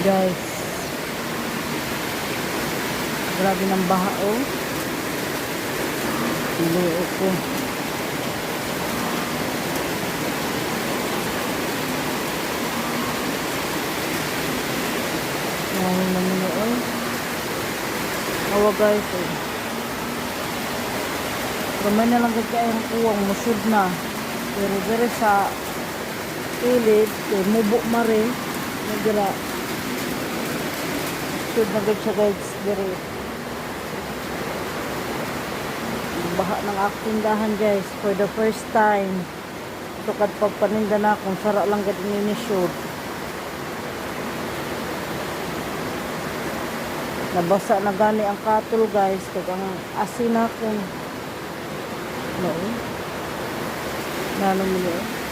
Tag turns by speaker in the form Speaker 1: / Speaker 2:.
Speaker 1: Guys. Grabe ng baha, oh. Niluo ko. Ngayon naman, oh. Awa, guys, oh. Gamay na lang gud kay ang kuwang musud na. Pero dire sa kilid, kay mubo mare, nagira. Sud na gud siya, guys, dire. Baha ng akong tindahan, guys, for the first time. Tukad pagpaninda na kung sara lang gud ini ni shoot. Nabasa na gani ang katol, guys, kag ang asin na kung no. Nano mo niyo.